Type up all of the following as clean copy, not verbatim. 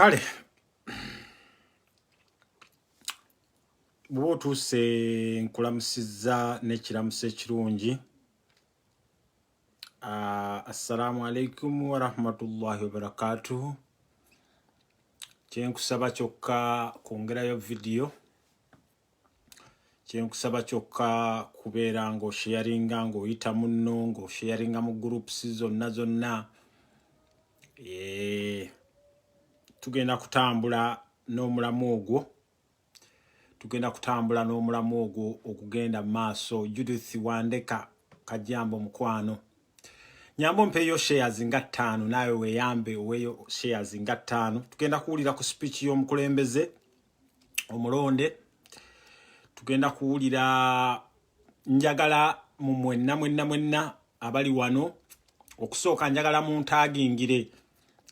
Kale bw'oba otuuse, nkulamusizza n'ekiramuso ekirungi. Assalaamu alaikum warahmatullahi wabarakatuhu. Kyenkusaba kyokka kwongerayo vidiyo, kyenkusaba kyokka kubeera ng'osharinga, ng'oyita munno, ng'osharinga mu groups zonna zonna. Tugenda kutambula n'omulamu ogwo, tugenda kutambula n'omulamu ogwo okugenda mu maaso. Judith Wandeka Kajambo, mukwano, nyamba ompeeyo shares nga 5, naawe weeyambe oweeyo shares nga 5. Tugenda kuwulira ku speech y'omukulembeze omulonde, tugenda kuwulira. Njagala mu mwenna mwenna mwenna abali wano, okusooka njagala muntagingire.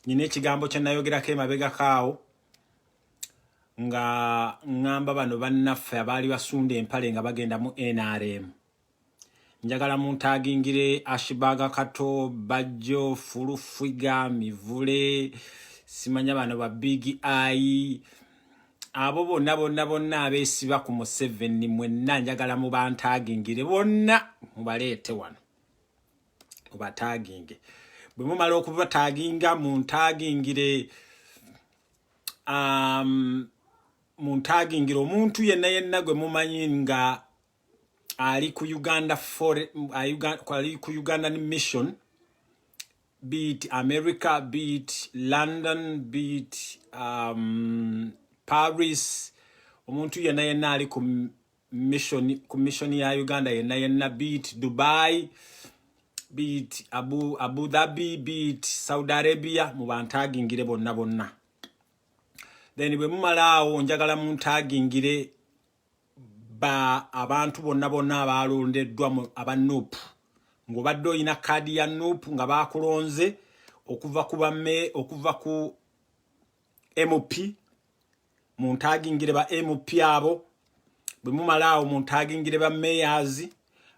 Nina ekigambo kye nayogerako emabegako awo nga ŋŋamba bano bannaffe abaali basunda empale nga bagenda mu NRM. Njagala muntagingire Ashibaga, Kato, Bajjo, Fulufiga, Mivule, simanya bano ba Big Eye, abo bonna bonna bonna abeesiba ku Museveni. Mwenna njagala mubantagingire bonna, mubaleete wano, mubataginge. Bwe mumala okubataginga, muntagingire muntagingire omuntu yenna yenna gwe mumanyi nga ali ku Uganda for ali ku Ugandan mission, be it America, be it London, be it Paris. Omuntu yenna yenna ali ku mission ya Uganda yenna yenna, be it Dubai, be it Abu Dhabi, be it Saudi Arabia, mubantagingire bonna bonna. Then bwe mumala awo, njagala muntagingire ba abantu bonna bonna abalondeddwa aba NUP. Ng'obadde olina kaadi ya NUP nga bakulonze okuva ku bamme, okuva ku MP, muntagingire ba MP abo. Bwe mumala awo, muntagingire ba mayors,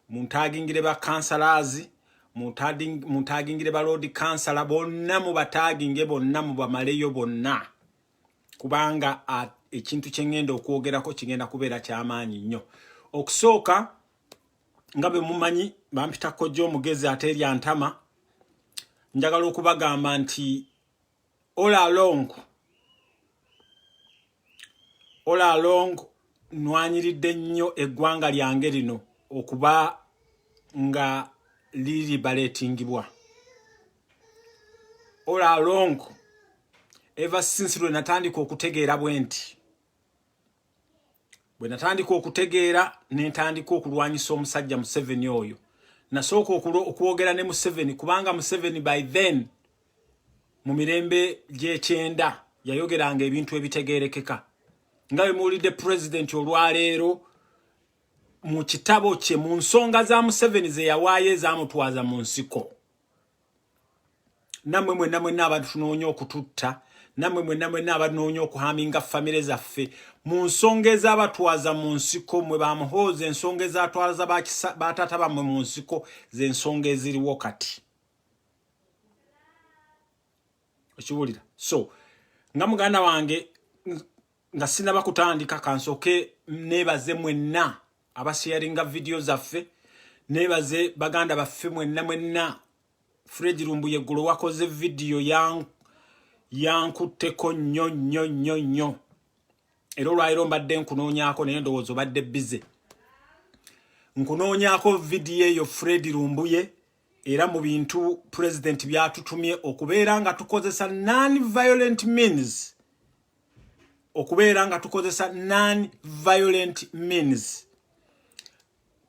muntagingire ba councillors, muntagingire ba lord councillor bonna, mubataginge bonna, mubamaleyo bonna, kubanga ekintu kye ŋŋenda okwogerako kigenda kubeera kyamaanyi nnyo. Okusooka, nga bwe mumanyi, bampita Kojja Omugezi ate erya ntama. Njagala okubagamba nti all along, all along, nwanyiridde nnyo eggwanga lyange lino okuba nga liribaletingibwa. All along, ever since lwe natandika okutegeera bwe nti, bwe natandika okutegeera ne ntandika okulwanyisa omusajja Museveni oyo, nasooka okwogera ne Museveni, kubanga Museveni by then mu mirembe gy'ekyenda yayogeranga ebintu ebitegeerekeka, nga bwe muwulidde pulezidenti olwaleero mu kitabo kye, mu nsonga za Museveni ze yawaayo ezamutwaza mu nsiko. Nammwe mwenna mwenna abatunoonya okututta, nammwe mwenna mwenna abanoonya okuhaminga famire zaffe, mu nsonga ez'abatwaza mu nsiko mwe bamuhooza, ensonga ezatwaza bataata bammwe mu nsiko z'ensonga eziriwo kati. Okiwulira? So nga muganda wange, nga sinaba kutandika, kansooke neebaze mwenna abasharinga vidiyo zaffe, neebaze baganda baffe mwenna mwenna. Fred Lumbuye, eggulo wakoze vidiyo yankutteko nnyo nnyo nnyo nnyo, era olwaliro mbadde nkunoonyaako, naye ndowooza obadde busy. Nkunoonyaako vidiyo eyo, Fred Lumbuye. Era mu bintu pulezidenti byatutumye okubeera nga tukozesa non violent means, okubeera nga tukozesa non violent means.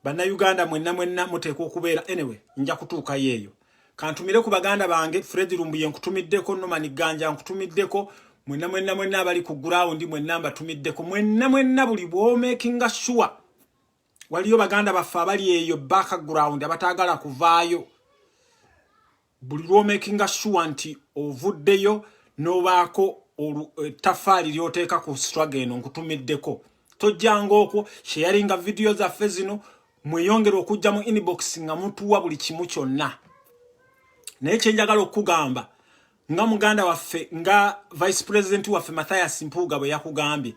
Bannayuganda mwenna mwenna muteekwa okubeera, anyway, nja kutuukayo eyo. Kantumire ku baganda bange. Fred Lumbuye nkutumiddeko, Nomani Ganja nkutumiddeko, mwenna mwenna mwenna abali ku ground mwenna mbatumiddeko, mwenna mwenna. Buli bw'omakinga sure waliyo baganda baffe abali eyo background abataagala kuvaayo, buli lw'omakinga sure nti ovuddeyo n'obaako ettafaali ly'oteeka ku struggle eno, nkutumiddeko. Tojjanga okwo sharinga vidiyo zaffe zino, mweyongere okujja mu inbox nga mutuwa buli kimu kyonna. Naye kyenjagala okugamba Nga muganda waffe, nga vice president waffe Mathias Mpuuga bwe yakugambye,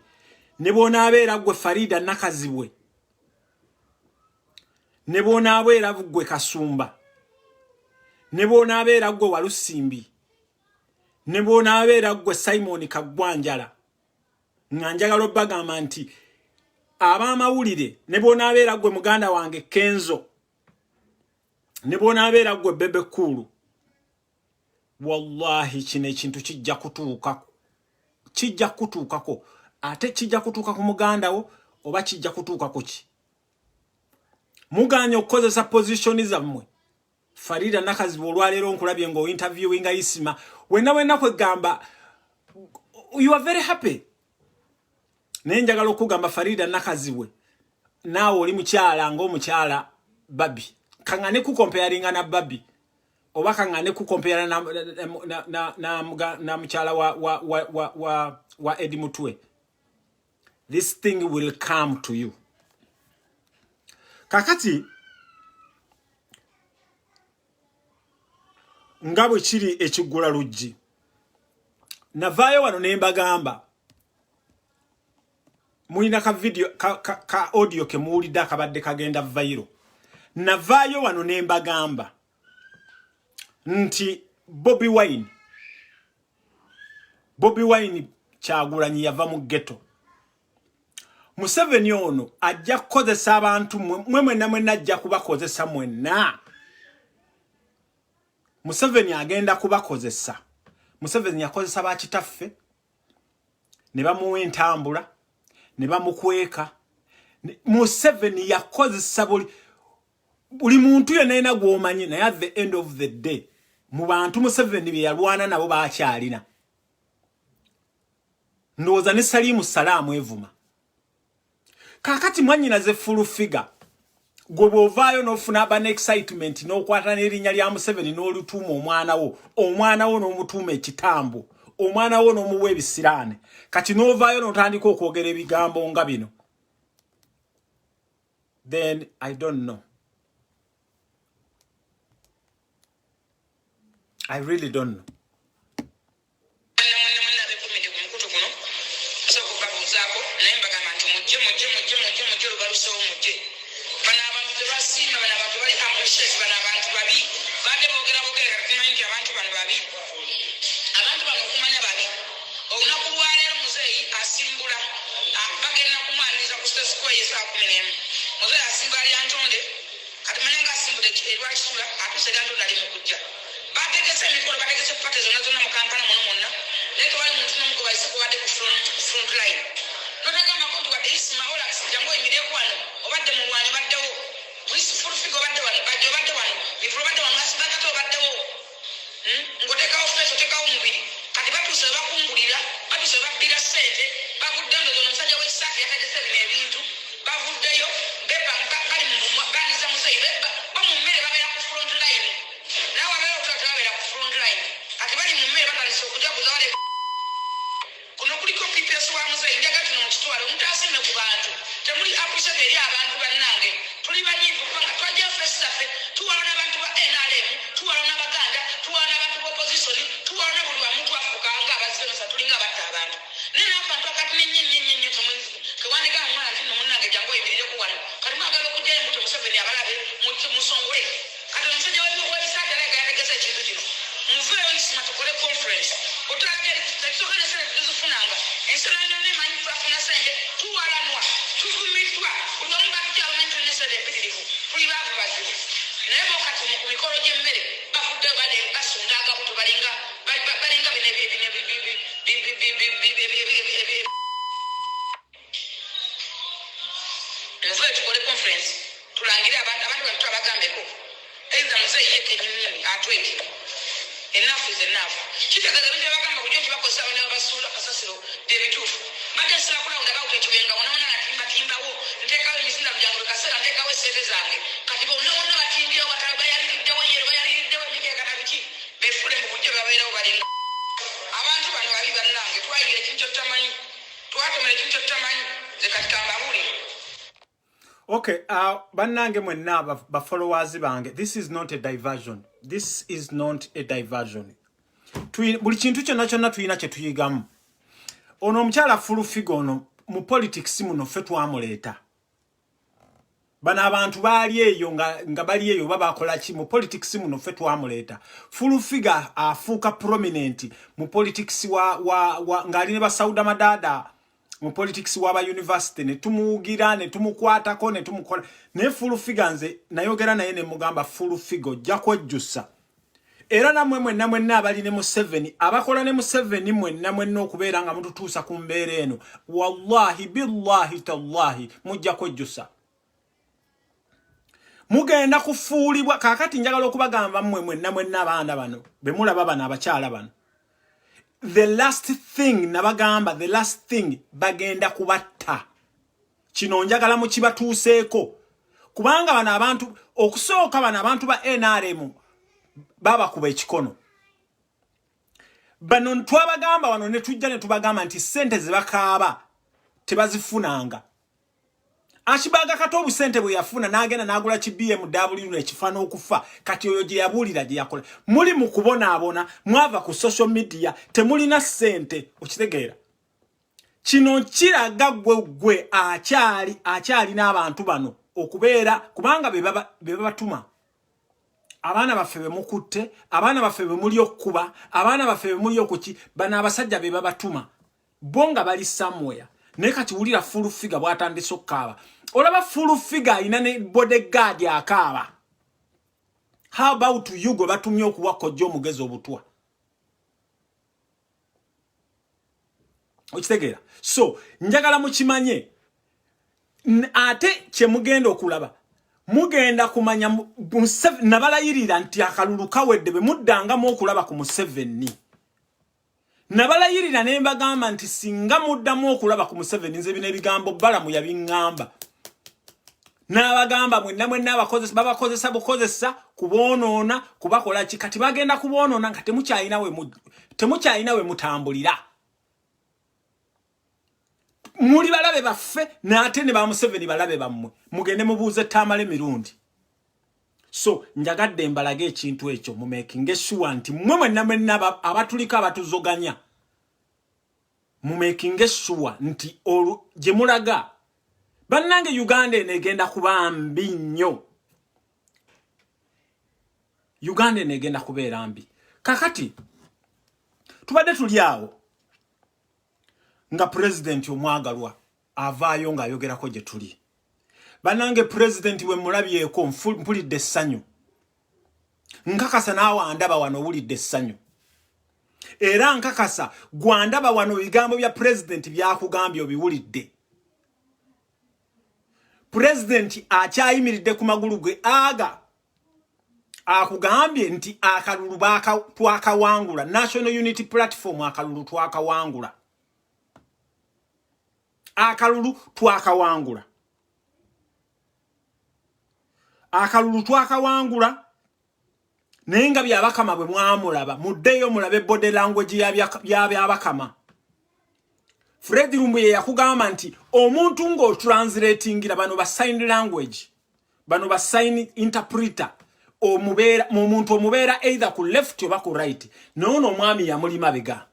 ne bw'onaabeera ggwe Farida Nakazibwe, ne bw'onaabeera ggwe Kasumba, ne bw'onaabeera ggwe Walusimbi, ne bw'onaabeera ggwe Simon Kaggwanjala, nga njagala obbagamba nti ab'amawulire, ne bw'onaabeera ggwe muganda wange Kenzo, ne bw'onaabeera ggwe Bebe Cool, wallahi kino ekintu kijja kutuuka, kijja kutuukako, ate kijja kutuuka ku muganda wo oba kijja kutuuka ku ki. Muganye okukozesa position zammwe. Farida Nakazibwe, olwaleero nkulabye ng'ointerviewinga Isima, wenna wenna kwegamba you are very happy, naye njagala okugamba Farida Nakazibwe, naawe oli mukyala ng'omukyala Babi. Kaŋŋane kucomparinga na Babi oba kaŋŋane kucompara na, na, na, na, na mukyala wa, wa, wa, wa, wa, wa Eddie Mutwe. This thing will come to you. Kakati nga bwe kiri ekiggula luggi, navaayo wano ne mbagamba mulina ka video ka audio ke muwulidde akabadde kagenda viral. Navaayo wano ne mbagamba nti Bobi Wine Kyagulanyi yava mu ghetto. Museveni ono ajja kukozesa abantu mwe mwenna, mwenna ajja kubakozesa mwenna. Museveni agenda kubakozesa. Museveni yakozesa bakitaffe ne bamuwa entambula ne bamukweka. Museveni yakozesa buli muntu yenna yena gw'omanyi, naye at the end of the day mu bantu Museveni bye yalwana nabo bakyalina. Ndowooza ne Salimu Salaamu evuma. Kaakati mwannyinaze Full Figure, gwe bw'ovaayo n'ofuna aba excitement n'okwata n'erinnya lya Museveni n'olutuuma omwana wo, omwana wo n'omutuuma ekitambo, omwana wo n'omuwa ebisiraane, kati n'ovaayo n'otandika okwogera ebigambo nga bino, then I don't know, I really don't know. Mwenna mwenna abekumidde ku mukutu guno, nsooka okubabuuzaako, naye mbagamba nti mujje, mujje, mujje, mujje, mujje, lubalusewo, mujje. Bano abantu tebasiima, bano abantu bali appreciate, bano abantu babi, badde boogera boogera, kati tumanyi nti abantu bano babi. Abantu bano okumanya babi, olunaku lwaleero muzeeyi asimbula, bagenda kumwaniriza ku State Square esaawa 11. Muzeeyi asimbula Lyantonde. Kati manya nga asimbudde erwakisula, atuuse Lyantonde, ali mu kujja. Bategese emikolo, bategese party zonna zonna mu Kampala muno mwonna, naye tewali muntu n'omu gwe bayise kubadde ku front line. Notagambako nti wadde Isma Olax, jangu oyimirireko wano, obadde mulwanyi, obaddewo Full Figure, obadde wano, Bajjo obadde wano, Mivule obadde wano, Asibakate obaddewo. Ng'oteekawo face, oteekawo omubiri. Kati batuuse we bakungulira, batuuse we babbira ssente, bavuddeyo. Ndozi ono omusajja w'ekisaati yategese bino ebintu, bavuddeyo bali baniza muzeeyi, bo mu mmere babeera ku front line, nawe wabeera okutula tebabeera ku front line. Kati bali mu mmere, batandise okujaguza. Wale kuno kuliko PPS wa muzeeyi. Njagala kino mukitwale, omuntu asiime ku bantu. Temuli appreciate eri abantu. Bannange, tuli banyiivu kubanga twajjayo face zaffe, tuwalana abantu ba NRM, tuwalana Abaganda, tuwalana abantu ba opposition, tuwalana buli wamu. Twafuuka nga abazibenosa, tulinga abatta abantu, naye n'abantu akati nennyo nnyo nnyo nnyo tewandika mwana nti nno munnange jangu oyimirireko wano. Kati mwagala okugyayo embuto, Museveni abalabe, musongole. Kati omusajja w'ebisaati alaga yategese ekintu kino. Muveeyo Isima, tukole conference otulage. Ekisooka, ne sente tuzifunanga, ensi yonna emanyi twafuna sente. Tuwalanwa, tuvumiddwa buli wamu, batukyabamanyi tulina sente empitirivu, tuli baavu bazibu, naye bo kati ku mikolo gy'emmere bavuddeyo basunda agabuto, balinga balinga bino bino. Muveeyo tukole conference, tulangire abantu. Abantu bano twabagambeko either muzeeyi ye kenyininyini atweke. Enough is enough. Kitegeeza ebintu byebagamba bulijjo nti bakozesa abaana babasuula kasasiro byebituufu. Mbadde nsaba kulawunda bawuta ekibenga wonna wonna, natimbatimbawo, nteekawo emizinda gyange buli kaseera, nteekawo esente zange. Kati bonna wonna batimbyewo, bayaliriddewo yero, bayaliriddewo emikeeka na biki, befuule mu bujjo babeerawo balinga abantu bano babi. Bannange, twayigira ekintu kyotutamanyi, twatomera ekintu kyotutamanyi. Nze kati kambabuulire. Okay, bannange mwenna ba followers bange, this is not a diversion. This is not a diversion. Buli kintu kyonna kyonna tulina kye tuyigamu. Ono omukyala Full Figure ono mu politics muno ffe twamuleeta. Bano abantu baali eyo nga bali eyo oba bakola ki mu politics muno ffe twamuleeta. Full Figure afuuka prominent mu politics wa ng'ali ne ba Sauda Madada mu politics w'aba university, ne tumuwugira ne tumukwatako ne tumukola. Naye Full Figure nze nayogera naye ne mugamba, "Full Figure, ojja kwejjusa." Era nammwe mwenna mwenna abali ne Museveni, abakola ne Museveni, mwenna mwenna okubeera nga mututuusa ku mbeera eno, wallahi billahi tallahi mujja kwejjusa, mugenda kufuulibwa. Kaakati njagala okubagamba mmwe mwenna mwenna abaana bano be mulaba bano, abakyala bano, the last thing nabagamba, the last thing, bagenda kubatta. Kino njagala mukibatuuseeko, kubanga bano abantu okusooka, bano abantu ba NRM babakuba ekikono. Bano twabagamba wano ne tujja ne tubagamba nti ssente ze bakaaba tebazifunanga. Akibaga kata obusente bwe yafuna n'agenda n'agula ki BMW nekifa n'okufa. Kati oyo gye yabuulira gye yakola, muli mu kubonaabona, mwava ku social media, temulina ssente. Okitegeera? Kino kiraga gwe akyali n'abantu bano okubeera, kubanga be babatuma. Abaana baffe be mukutte, abaana baffe be muli okukuba, abaana baffe be muli okuki, bano abasajja be babatuma bo nga bali somewhere. Naye kati wulira Full Figure bw'atandise okukaaba. Olaba Full Figure alina ne bodyguard akaaba. How about you gwe batumye okuwa kojja omugezi obutwa? Okitegeera? So njagala mukimanye, ate kyemugenda okulaba, mugenda kumanya. Nabalayirira nti akalulu kawedde, bwe muddangamu okulaba ku Museveni, nabalayirira ne mbagamba nti singa muddamu okulaba ku Museveni, nze bino ebigambo Balamu yabiŋŋamba, n'abagamba mwenna mwenna abakozesa babakozesa bukozesa kuboonoona, kubakola ki. Kati bagenda kuboonoona nga temukyalina we mutambulira. Muli balabe baffe, n'ate ne ba Museveni balabe bammwe. Mugende mubuuze Tamale Mirundi. So njagadde mbalage ekintu ekyo, mu making sure nti mmwe mwenna mwenna abatuliko abatuzoganya, mu making sure nti olwo gye mulaga. Bannange, Uganda eno egenda kuba mbi nnyo. Uganda eno egenda kubeera mbi. Kakati tubadde tuli awo nga pulezidenti omwagalwa avaayo ng'ayogerako gye tuli. Bannange, pulezidenti we mulabyeko, mpulidde essanyu. Nkakasa naawe andaba wano owulidde essanyu, era nkakasa gwandaba wano ebigambo bya pulezidenti byakugambye obiwulidde. Pulezidenti akyayimiridde ku magulu ge aga akugambye nti akalulu twakawangula, National Unity Platform akalulu twakawangula, akalulu twakawangula, akalulu twakawangula. Naye nga Byabakama bwe mwamulaba, muddeyo mulabe body language ya Byabakama. Fred Lumbuye yakugamba nti omuntu ng'otranslatingira bano ba sign language, bano ba sign interpreter, omubeera omuntu omubeera either ku left oba ku right. Naye ono omwami yamuli mabega,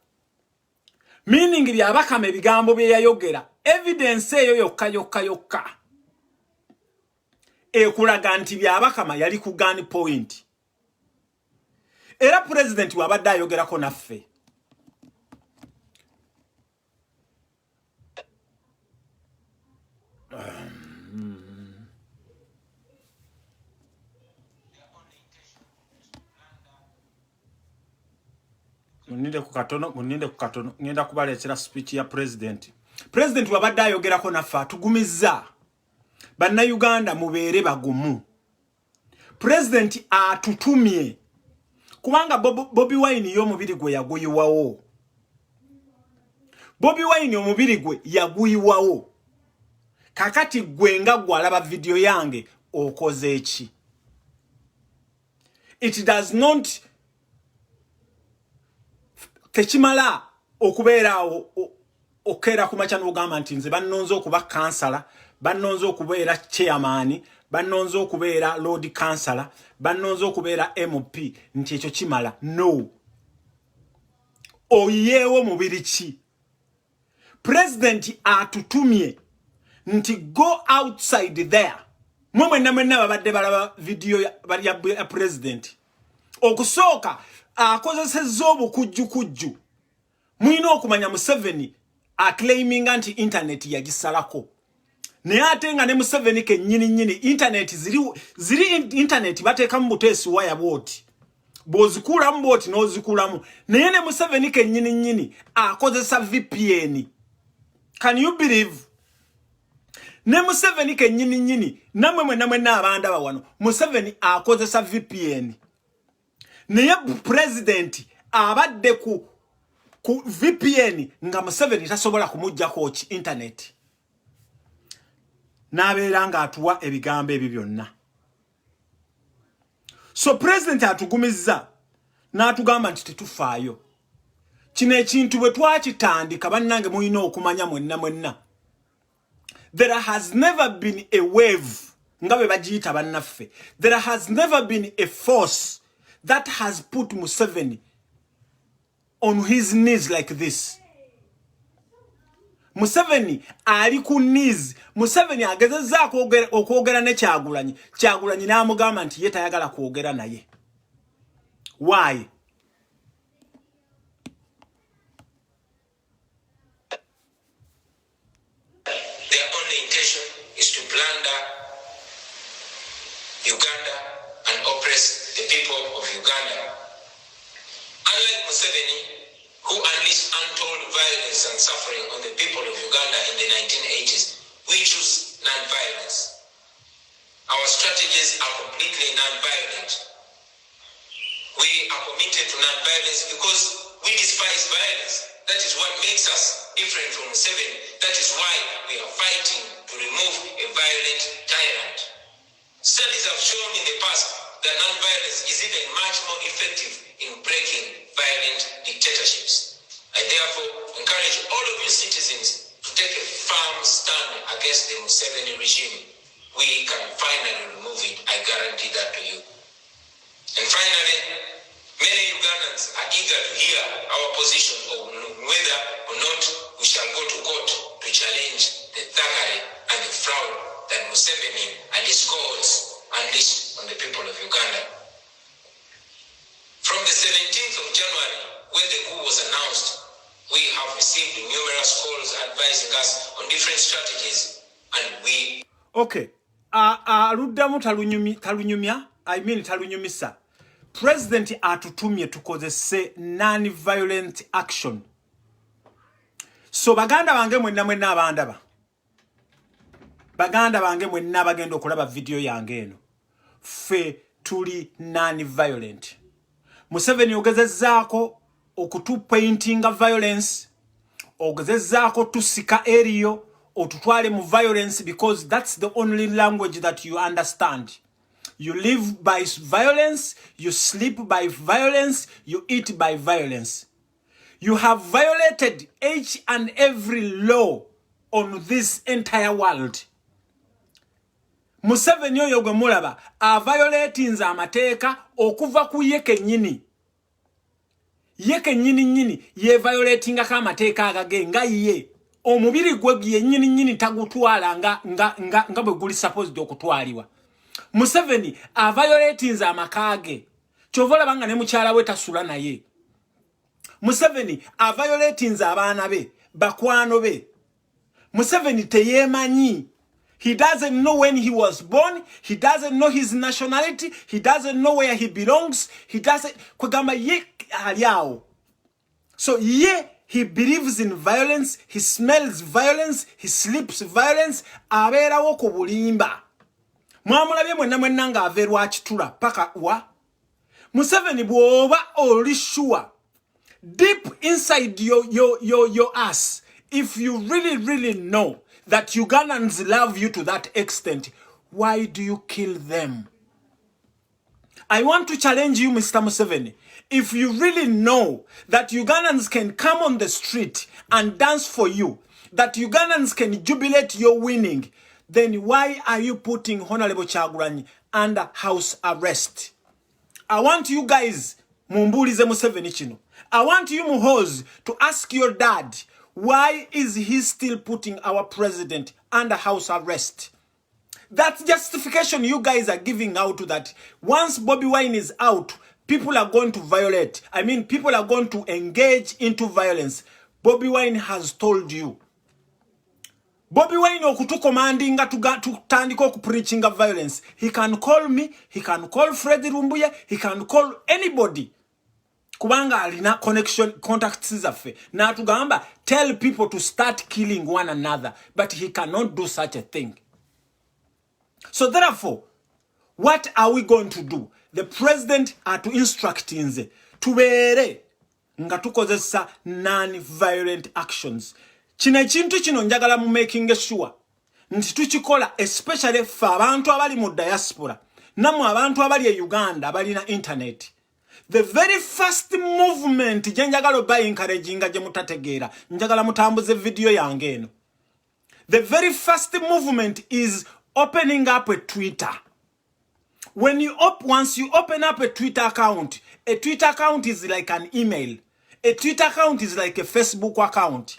meaning Byabakama ebigambo bye yayogera, evidence eyo yokka yokka yokka ekulaga nti Byabakama yali ku gun point. Era pulezidenti wabadde ayogerako naffe. Muninde ku katono, muninde ku katono, ngenda kubaleetera speech ya president. President wabadde ayogerako naffe atugumizza, "Bannayuganda, mubeere bagumu." President atutumye kubanga Bobi Wine ye omubiri gwe yaguyiwawo. Bobi Wine omubiri gwe yaguyiwawo. Kakati gwe nga gwe alaba vidiyo yange, okoze eki? It does not, tekimala okubeera awo okeera ku makya n'ogamba nti nze bannonze okuba kansala, bannonze okubeera chairman, bannonze okubeera lord kansala, bannonze okubeera MP, nti ekyo kimala. No. Oyiyeewo mubiri ki? Pulezidenti atutumye nti go outside there. Mwe mwenna mwenna babadde balaba vidiyo ya pulezidenti. Okusooka akozesezza obukujjukujju. Mulina okumanya Museveni aclaiminga nti internet yagisalako, naye ate nga ne Museveni kennyini nnyini internet ziri internet bateekamu buteesi waya bwoti, bw'ozikuulamu bwoti n'ozikuulamu, naye ne Museveni kennyini nnyini akozesa VPN. Can you believe? Ne Museveni kennyini nnyini, nammwe mwenna mwenna abandaba wano, Museveni akozesa VPN, naye pulezidenti abadde ku VPN nga Museveni tasobola kumuggyako ki internet, n'abeera ng'atuwa ebigambo ebyo byonna. So pulezidenti atugumizza n'atugamba nti tetufaayo. Kino ekintu bwe twakitandika, bannange, mulina okumanya mwenna mwenna, there has never been a wave nga bwe bagiyita bannaffe, there has never been a force that has put Museveni on his knees like this. Museveni ali ku knees. Museveni agezezzaako okwogera ne Kyagulanyi, Kyagulanyi n'amugamba nti ye tayagala kwogera naye. Why? Their only intention is to plunder Uganda and oppress the people of Uganda. Unlike Museveni, who unleashed untold violence and suffering on the people of Uganda in the 1980s, we choose non-violence. Our strategies are completely non-violent. We are committed to non-violence because we despise violence. That is what makes us different from Museveni. That is why we are fighting to remove a violent tyrant. Studies have shown in the past that non-violence is even much more effective in breaking violent dictatorships. I therefore encourage all of you citizens to take a firm stand against the Museveni regime. We can finally remove it. I guarantee that to you. And finally, many Ugandans are eager to hear our position on whether or not we shall go to court to challenge the thuggery and the fraud that Museveni and his cohorts unleashed on the people of Uganda. From the 17th of January, when the coup was announced, we have received numerous calls advising us on different strategies, and we Okay, aluddamu talunyumya, I mean talunyumisa. President atutumye tukozese non-violent action. So baganda bange mwenna mwenna abandaba, baganda bange mwenna bagenda okulaba video yange eno, ffe tuli non-violent. Museveni ogezezzaako okutupaintinga violence, ogezezzaako tusika eriyo otutwale mu violence, because that's the only language that you understand. You live by violence, you sleep by violence, you eat by violence. You have violated each and every law on this entire world. Museveni oyo gwe mulaba aviolatinze amateeka okuva ku ye kennyini. Ye kennyini nnyini yeviolatingako amateeka agage nga ye omubiri gwe yennyini nnyini tagutwala nga bwe guli supposed okutwalibwa. Museveni aviolatinze amaka ge, kyova olaba nga ne mukyala we tasula naye. Museveni aviolatinze abaana be, bakwano be. Museveni teyeemanyi. He doesn't know when he was born. He doesn't know his nationality. He doesn't know where he belongs. He doesn't, kwegamba ye ali awo. So ye he believes in violence. He smells violence. He sleeps violence. Abeerawo ku bulimba. Mwamulabye mwenna mwenna ng'ava e Rwakitura paka wa Museveni. Bw'oba oli sure deep inside your ass, if you really really know that Ugandans love you to that extent, why do you kill them? I want to challenge you, Mr. Museveni. If you really know that Ugandans can come on the street and dance for you, that Ugandans can jubilate your winning, then why are you putting Honorable Kyagulanyi under house arrest? I want you guys mumbuulize Museveni kino. I want you, Muhoozi, to ask your dad, why is he still putting our president under house arrest? That justification you guys are giving out that once Bobi Wine is out, people are going to violate. I mean, people are going to engage into violence. Bobi Wine has told you. Bobi Wine okutucommandinga tutandika okupreachinga violence. He can call me, he can call Fred Lumbuye, he can call anybody. Kubanga alina connection, contacts zaffe. N'atugamba, "Tell people to start killing one another." But he cannot do such a thing. So therefore, what are we going to do? The president atu instructinze tubeere nga tukozesa non-violent actions. Kino ekintu kino njagala mu making sure nti tukikola, especially ffe abantu abali mu diaspora, nammwe abantu abali e Uganda abalina internet. The very first movement gye njagala oba encouraginga gye mutategeera, njagala mutambuze vidiyo yange eno. The very first movement is opening up a Twitter. When you op once you open up a Twitter account, a Twitter account is like an email. A Twitter account is like a Facebook account.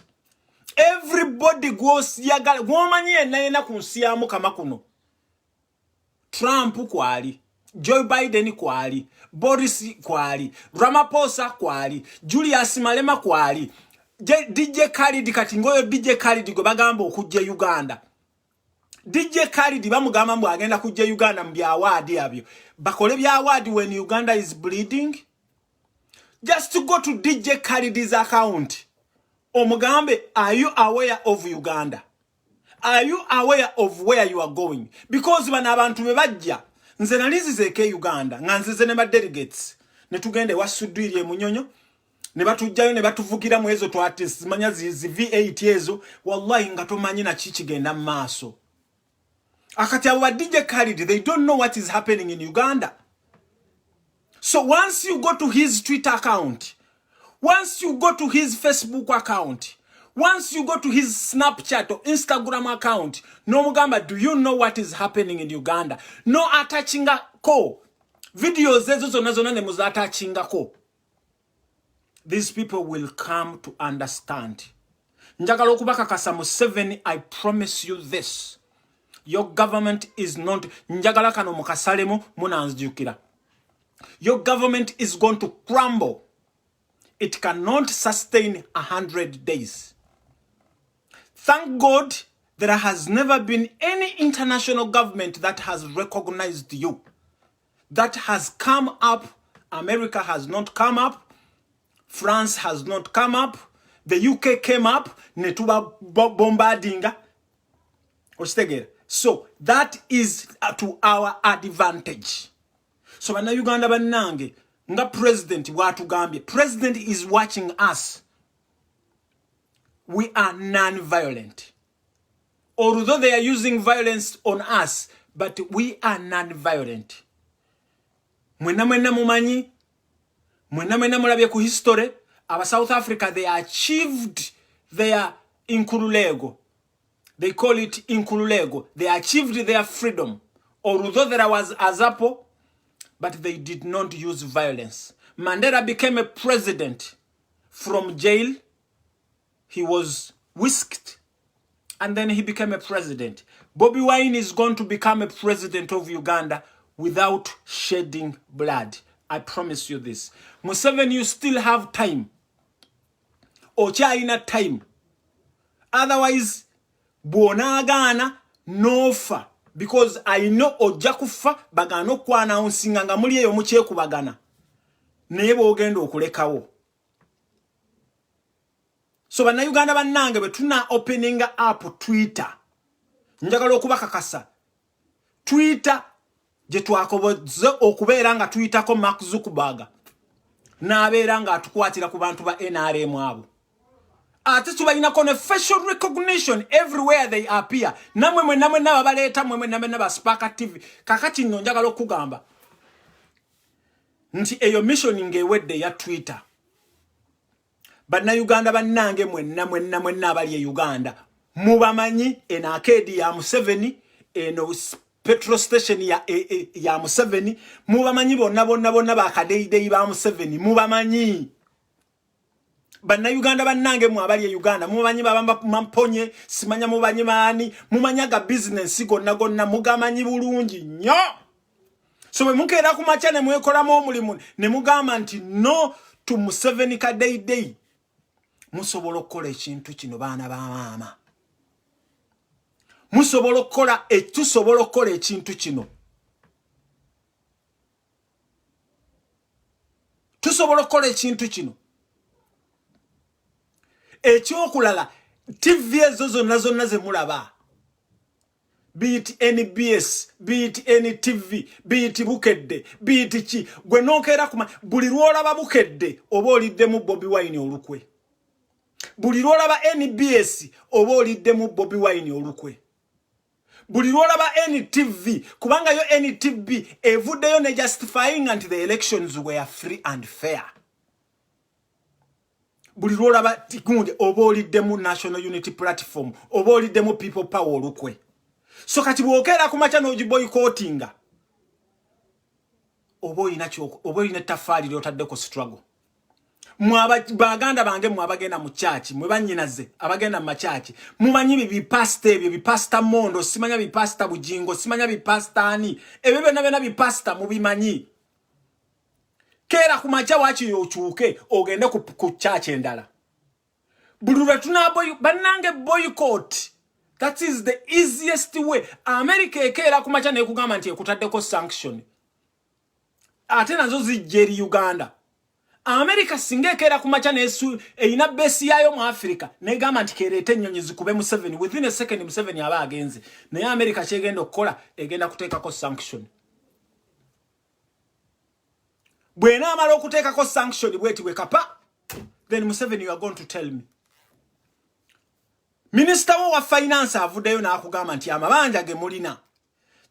Everybody gw'oyagala, gw'omanyi yenna yenna ku nsi ya Mukama kuno. Trump kwali, Joe Biden kwali, Boris kwali, Ramaphosa kwali, Julius Malema kwali, DJ Khalid. Kati ngoyo DJ Khalid gwe bagamba okujja Uganda, DJ Khalid bamugamba mbu agenda kujja Uganda mu bya award abyo. Bakole bya award when Uganda is bleeding? Just to go to DJ Khalid's account, omugambe, "Are you aware of Uganda? Are you aware of where you are going?" Because bano abantu be bajja, nze nali nzizeeko e Uganda nga nzize ne ba delegates ne tugenda ewa Sudwiri e Munyonyo ne batujjayo ne batuvugira mu ezo twatizimanya zi V8 ezo, wallahi nga tomanyi naki kigenda mu maaso. Akati abo ba DJ Khalid, they don't know what is happening in Uganda. So once you go to his Twitter account, once you go to his Facebook account, once you go to his Snapchat or Instagram account, nomugamba, "Do you know what is happening in Uganda?" No attachingako videos ezo zonna zonna ne muzattachingako, these people will come to understand. Njagala okubakakasa, Museveni, I promise you this, your government is not, njagala kano mukasalemu munanzijukira, your government is going to crumble. It cannot sustain 100 days. Thank God there has never been any international government that has recognized you, that has come up. America has not come up, France has not come up, the UK came up ne tuba bombardinga. Okitegeera? So that is to our advantage. So Bannayuganda bannange, nga president bw'atugambye, president is watching us, we are non-violent. Although they are using violence on us, but we are non-violent. Mwenna mwenna mumanyi, mwenna mwenna mulabye ku history, aba South Africa, they achieved their inkululego. They call it inkululego. They achieved their freedom although there was AZAPO, but they did not use violence. Mandela became a president from jail. He was whisked and then he became a president. Bobi Wine is going to become a president of Uganda without shedding blood. I promise you this. Museveni, you still have time. Okyalina time. Otherwise, bw'onaagaana n'ofa, because I know ojja kufa bagaana okuannouncinga nga muli eyo mukyekubagana, naye bw'ogenda okulekawo. So Bannayuganda bannange, bwe tuna opening up Twitter, njagala okubakakasa, Twitter gye twakoboze okubeera nga tuyitako Mark Zuckerberg n'abeera ng'atukwatira ku bantu ba NRM abo, ate tubalinako ne facial recognition everywhere they appear. Namwe mwenna mwenna babaleeta, mwe mwenna mwenna ba Spark TV. Kakati nno njagala okugamba nti eyo mission ng'ewedde eya Twitter, Bannayuganda bannange mwenna mwenna mwenna abali e Uganda, mubamanyi, eno arcade ya Museveni, eno petrol station ya Museveni, mubamanyi bonna bonna bonna, bakadeyideyi ba Museveni mubamanyi. Bannayuganda bannange mwe abali e Uganda, mumanyi babamponye, simanya mubanyi baani, mumanya ga bizinensi gonna gonna, mugamanyi bulungi nnyo. So bwe mukeera ku makya ne mwekolamu omulimu ne mugamba nti no to Museveni kadeidei, musobola okukola ekintu kino. Baana ba maama, musobola okukola, tusobola okukola ekintu kino, tusobola okukola ekintu kino. Ekyokulala, TV ezo zonna zonna zemulaba, be it NBS, be it NTV, be it Bukedde, be it ki, gwe nokeera kuma buli lwolaba Bukedde oba oliddemu Bobi Wine olukwe, buli lwolaba NBS oba oliddemu Bobi Wine olukwe, buli lwolaba NTV, kubanga yo NTV evuddeyo ne justifying nti the elections were free and fair. Buli lwolaba gundi oba oliddemu National Unity Platform oba oliddemu People Power olukwe. So kati bwokeera ku makya n'ogiboycottinga, oba olina oba olina ettafaali lyotaddeko struggle. Baganda bange mwe abagenda mu kyaki, mwe bannyinaze abagenda mu makyaki, mumanyi bipasita ebyo, bipasita Mondo, simanya bipasita Bujingo, simanya bipasita ani, ebyo byonna byonna bipasita mubimanyi. Keera ku makya wakiri okyuke ogende ku kyaki endala. Buli lwe tunaboy bannange, boycott, that is the easiest way. America ekeera ku makya nekugamba nti ekutaddeko sanction, ate nazo zijja eri Uganda. America singa ekeera ku makya nesu erina base yaayo mu Africa negamba nti kereeta ennyonyi zikube Museveni, within a second Museveni aba agenze. Naye America kyegenda okukola, egenda kuteekako sanction. Bw'enaamala okuteekako sanction bweti bwe kapa, then Museveni, you are going to tell me. Minisita wo wa finance avuddeyo n'akugamba nti amabanja ge mulina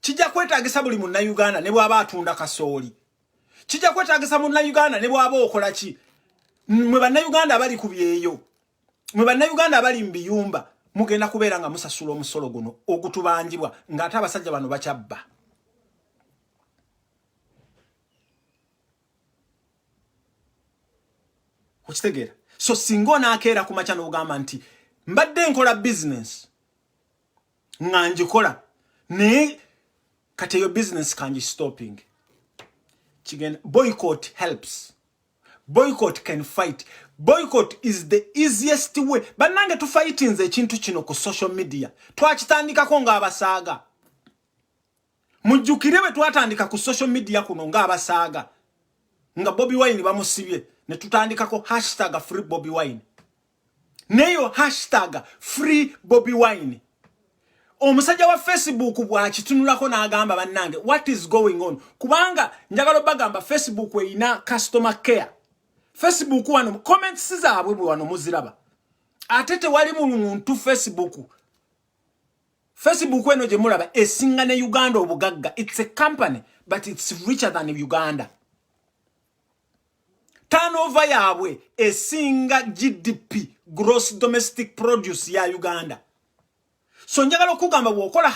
kijja kwetaagisa buli munnayuganda, ne bw'aba atunda kasooli, kijja kwetaagisa munnayuganda ne bw'aba okola ki. Mwe bannayuganda abali ku byeyo, mwe bannayuganda abali mu biyumba, mugenda kubeera nga musasula omusolo guno ogutubanjibwa ng'ate abasajja bano bakyabba. Okitegeera? So singa onaakeera ku makya n'ogamba nti mbadde nkola bizinesi nga ngikola, naye kati eyo bizinesi kangi stopping, kigenda. Boycott helps, boycott can fight, boycott is the easiest way. Bannange, tufightinze ekintu kino ku social media, twakitandikako ng'abasaaga. Mujjukire bwe twatandika ku social media kuno ng'abasaaga, nga Bobi Wine bamusibye, ne tutandikako #FreeBobiWine. Neyo #FreeBobiWine, omusajja wa Facebook bw'akitunulako n'agamba, bannange, what is going on? Kubanga njagala obagamba, Facebook erina customer care. Facebook wano comments zaabwe bwe wano muziraba, ate tewali muntu. Facebook eno gye mulaba esinga ne Uganda obugagga. It's a company, but it's richer than Uganda. Turnover yaabwe esinga GDP, gross domestic produce ya Uganda. So njagala okugamba, bw'okola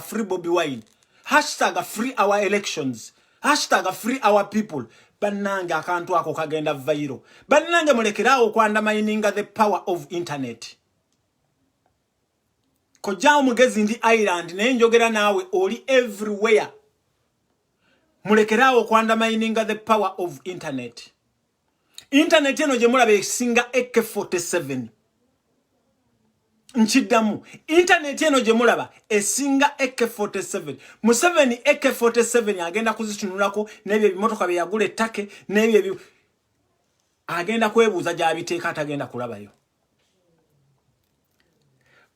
#FreeBobiWine, #FreeOurElections, #FreeOurPeople, bannange, akantu ako kagenda viral. Bannange, mulekeraawo okwundermininga the power of internet. Kojjaawo mugezi, ndi Ireland, naye njogera naawe oli everywhere. Mulekeraawo okwundermininga the power of internet. Internet eno gye mulaba esinga AK47. Nkiddamu, internet eno gye mulaba esinga AK47. Museveni AK47 agenda kuzitunulako n'ebyo ebimotoka bye yagula ettake n'ebyo agenda kwebuuza gy'abiteeka, atagenda kulabayo.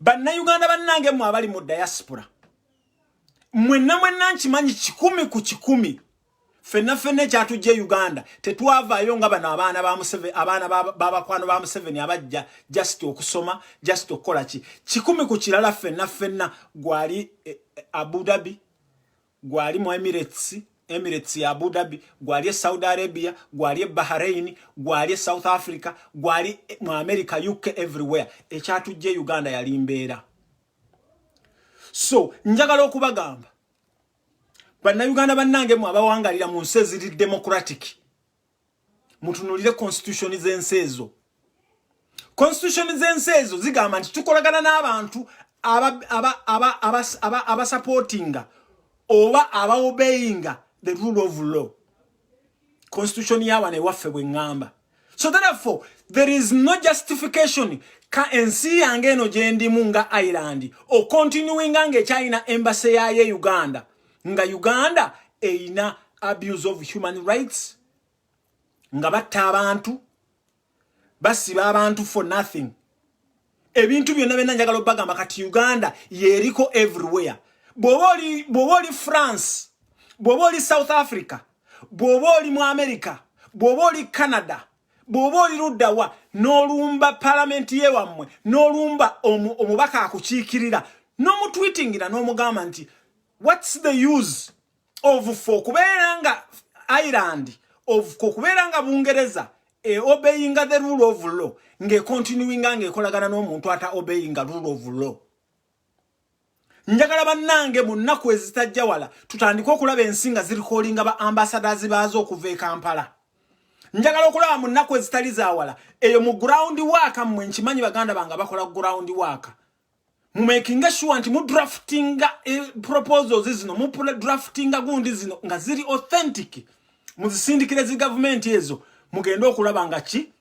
Bannayuganda bannange mmwe abali mu diaspora, mwenna mwenna nkimanyi 100%, ffenna ffenna ekyatujja e Uganda tetwavaayo nga bano abaana ba Museveni, abaana b'abakwano ba Museveni abajja just okusoma, just okukola ki. Kikumi ku kirala, ffenna ffenna, gwali Abu Dhabi, gwali mu Emirates ya Abu Dhabi, gwali e Saudi Arabia, gwali e Bahrain, gwali e South Africa, gwali mu America, UK, everywhere, ekyatujja e Uganda yali mbeera. So njagala okubagamba, bannayuganda bannange mu abawangalira mu nsi eziri democratic, mutunulire constitution z'ensi ezo. Constitution z'ensi ezo zigamba nti tukolagana n'abantu abasupportinga oba abaobeyinga the rule of law. Constitution yawana ewaffe bwe ŋŋamba. So therefore there is no justification ka ensi yange eno gye ndimu nga Ireland ocontinuinga ng'ekyalina embassy yaayo e Uganda, nga Uganda erina abuse of human rights, nga batta abantu, basiba abantu for nothing. Ebintu byonna byonna njagala obbagamba kati Uganda yeriko everywhere. Bw'oba oli France, bw'oba oli South Africa, bw'oba oli mu America, bw'oba oli Canada, bw'oba oli luddawa, n'olumba palamenti ye wammwe, n'olumba omubaka akukiikirira, n'omutwitingira, n'omugamba nti what's the use of for kubeera nga Ireland, of kubeera nga Bungereza e obeyinga the rule of law, ng'econtinuinga ng'ekolagana n'omuntu ata obeyinga rule of law? Njagala bannange mu nnaku ezitajja wala tutandike okulaba ensi nga zirikolinga ba ambassadors baazo okuva e Kampala. Njagala okulaba mu nnaku ezitali zaawala eyo mu ground work mmwe, nkimanyi baganda bange bakola ground work, mumakinga sure nti mudraftinga proposals zino, mudraftinga gundi zino nga ziri authentic, muzisindikire zi gavumenti ezo, mugende okulaba nga ki,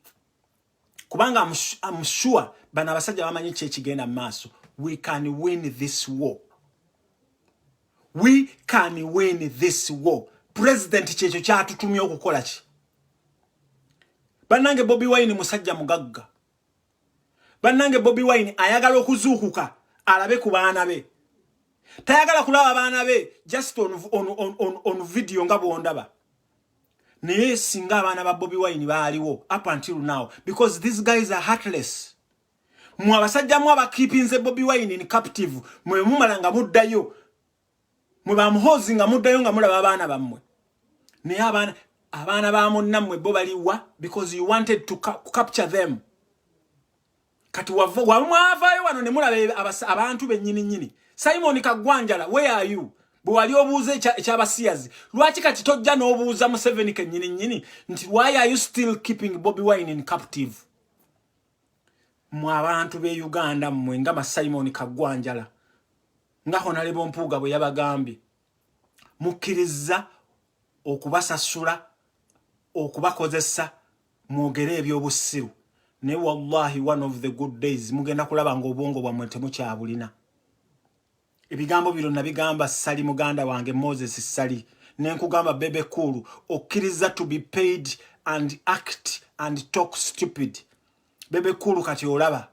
kubanga I'm sure bano abasajja bamanyi ki ekigenda mu maaso. We can win this war, we can win this war. President kyekyo kyatutumye okukola ki? Bannange, Bobi Wine musajja mugagga. Bannange, Bobi Wine ayagala okuzuukuka alabe ku baana be. Tayagala kulaba baana be just on video nga bwondaba. Naye singa abaana ba Bobi Wine baaliwo up until now, because these guys are heartless. Mwe abasajja mu abakeepinze Bobi Wine in captive, mwe mumala nga muddayo, mwe bamuhoozi nga muddayo nga mulaba abaana bammwe, naye abaana ba munnammwe bo baliwa? Because you wanted to capture them. Kati wamwavaayo wano ne mulaba abantu bennyini nnyini. Simon Kagwanjala, where are you? Bwe wali obuuza ekyabasiyazi, lwaki kati tojja n'obuuza Museveni kennyini nnyini nti why are you still keeping Bobi Wine in captive? Mwe abantu b'e Uganda, mmwe nga ma Simon Kagwanjala, nga Honorable Mpuuga bwe yabagambye, mukkiriza okubasasula, okubakozesa mwogere ebyobusiru. Naye wallahi, one of the good days mugenda kulaba ng'obwongo bwammwe temukyabulina. Ebigambo bino nabigamba Sali, muganda wange Moses Sali, nenkugamba Bebe Cool okkiriza to be paid and act and talk stupid. Bebe Cool, kati olaba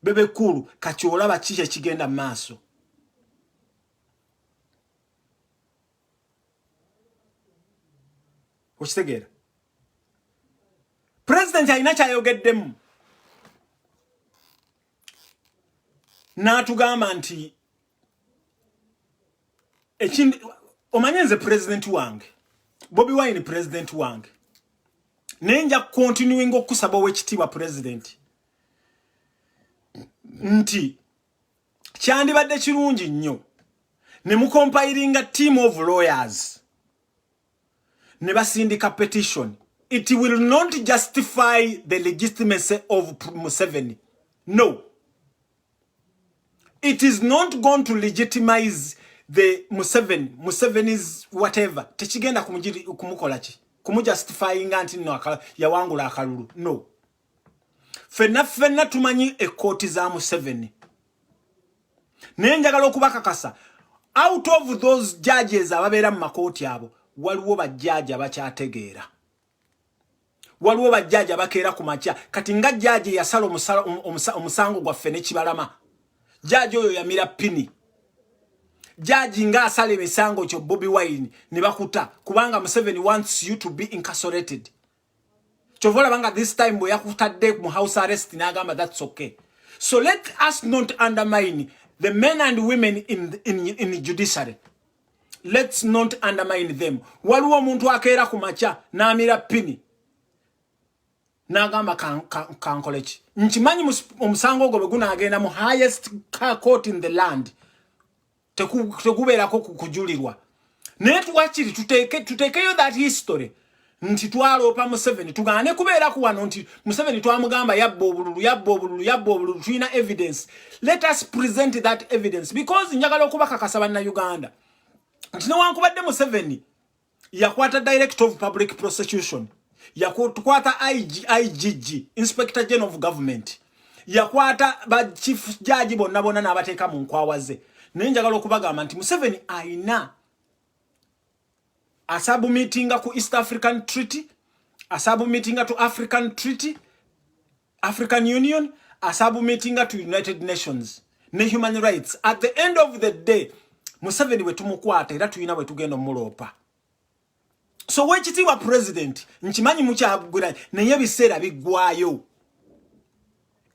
Bebe Cool, kati olaba kiki ekigenda mu maaso. Okitegeera? Pulezidenti alina kyayogeddemu n'atugamba nti ekindi, omanye nze pulezidenti wange Bobi Wine, pulezidenti wange, naye nja continuing okusaba, ow'ekitiibwa pulezidenti, nti kyandibadde kirungi nnyo ne mucompilinga team of lawyers ne basindika petition. It will not justify the legitimacy of Museveni. No, it is not going to legitimize the Museveni's whatever. Tekigenda kumukola ki, kumujustifyinga nti no yawangula akalulu. No, ffenna ffenna tumanyi ekkooti za Museveni. Naye njagala okubakakasa, out of those judges ababeera mu makooti abo, waliwo bajjaaji abakyategeera, waliwo bajjaaji abakeera ku makya. Kati nga jjaaji eyasala omusango gwaffe ne Kibalama, jjaaji oyo yamira pini. Jjaaji ng'asala emisango kyo Bobi Wine ne bakuta, kubanga Museveni wants you to be incarcerated. Kyova olaba nga this time bwe yakutadde mu house arrest n'agamba that's okay. So let us not undermine the men and women in the judiciary. Let's not undermine them. Waliwo omuntu akeera ku makya n'amira pini n'agamba kankole ki. Nkimanyi omusango ogwo bwe gunaagenda mu highest court in the land, tekubeerako kujulirwa, naye twakiri tuteekeyo that history. Nti twaloopa Museveni, tugaane kubeera ku wano nti Museveni twamugamba yabba obululu, yabba obululu, yabba obululu. Tulina evidence. Let us present that evidence, because njagala okubakakasa, Bannayuganda, nti newankubadde Museveni yakwata Director of Public Prosecution, yakwata IGG, Inspector General of Government, yakwata ba chief judge bonna bonna n'abateeka mu nkwawa ze, naye njagala okubagamba nti Museveni ayina asubmittinga ku East African Treaty, asubmittinga to African Treaty, African Union, asubmittinga to United Nations ne human rights. At the end of the day, Museveni bwe tumukwata, era tulina bwe tugenda omuloopa. So wekitiibwa President, nkimanyi mukyagula, naye ebiseera biggwayo,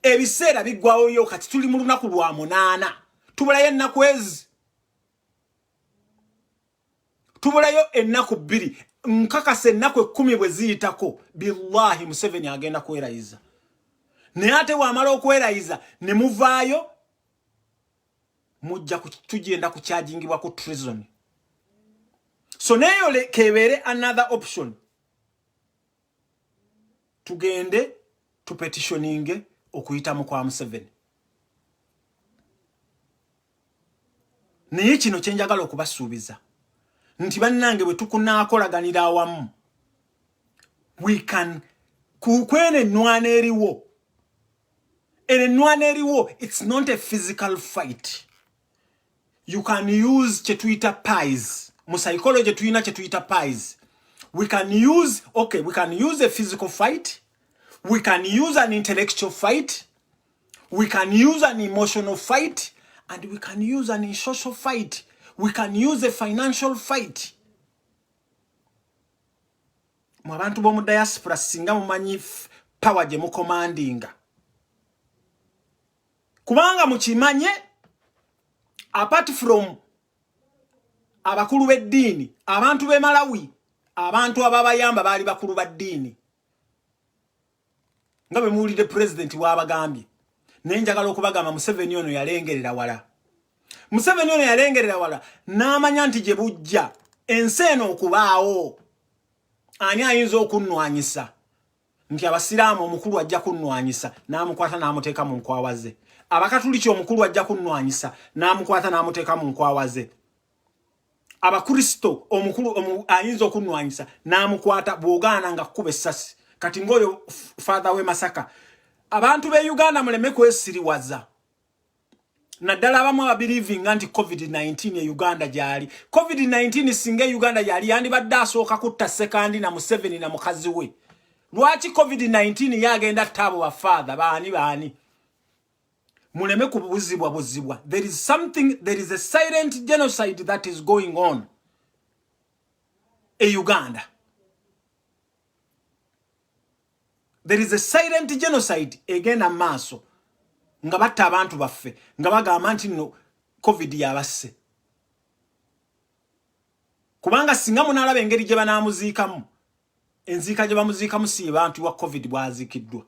ebiseera biggwayo. Kati tuli mu lunaku lwa 8, tubulayo ennaku ezi, tubulayo ennaku 2. Nkakasa ennaku 10 bwe ziyitako, billahi, Museveni agenda kwerayiza. Naye ate bw'amala okwerayiza ne muvaayo, mujja tugenda kuchargingibwa ku treason. So neyo kebeere another option, tugende tupetitioninge okuyitamu kwa Museveni. Naye kino kyenjagala okubasuubiza nti, bannange, bwe tukunaakolaganira awamu, we can kweno ennwana eriwo, eno ennwana eriwo, it's not a physical fight. You can use kyetuyita pies. Mu psychology tuyina kyetuyita pies. We can use, okay, we can use a physical fight, we can use an intellectual fight, we can use an emotional fight, and we can use an social fight, we can use a financial fight. Mu abantu b'omu diaspora, singa mumanyi power gye mucommandinga, kubanga mukimanye, apart from abakulu b'eddiini, abantu b'e Malawi, abantu ababayamba baali bakulu ba ddiini, nga bwe muwulidde Pulezidenti w'abagambye. Naye njagala okubagamba, Museveni ono yalengerera wala. Museveni ono yalengerera wala n'amanya nti gye bujja ensi eno okubaawo, ani ayinza okunnwanyisa? Nti Abasiraamu omukulu ajja kunnwanyisa, n'amukwata n'amuteeka mu nkwawa ze. Abakatuliki omukulu ajja kunnwanyisa, n'amukwata n'amuteeka mu nkwawa ze. Abakristo omukulu ayinza okunnwanyisa, n'amukwata. Bw'ogaana nga kkuba essasi. Kati ng'oyo Father we Masaka. Abantu b'e Uganda, muleme kwesiriwaza, naddala abamu ababelievinga nti COVID-19 e Uganda gyali. COVID-19 singa e Uganda yali, yandibadde asooka kutta Sekandi na Museveni na mukazi we. Lwaki COVID-19 yagenda atta abo bafather? Baani baani? Muleme kubuzibwa buzibwa. There is something, there is a silent genocide that is going on e Uganda. There is a silent genocide egenda maaso, nga batta abantu baffe, nga bagamba nti nno COVID yabasse. Kubanga singa munaalaba engeri gye banaamuziikamu, enziika gye bamuziikamu si bantu wa COVID bwaziikiddwa.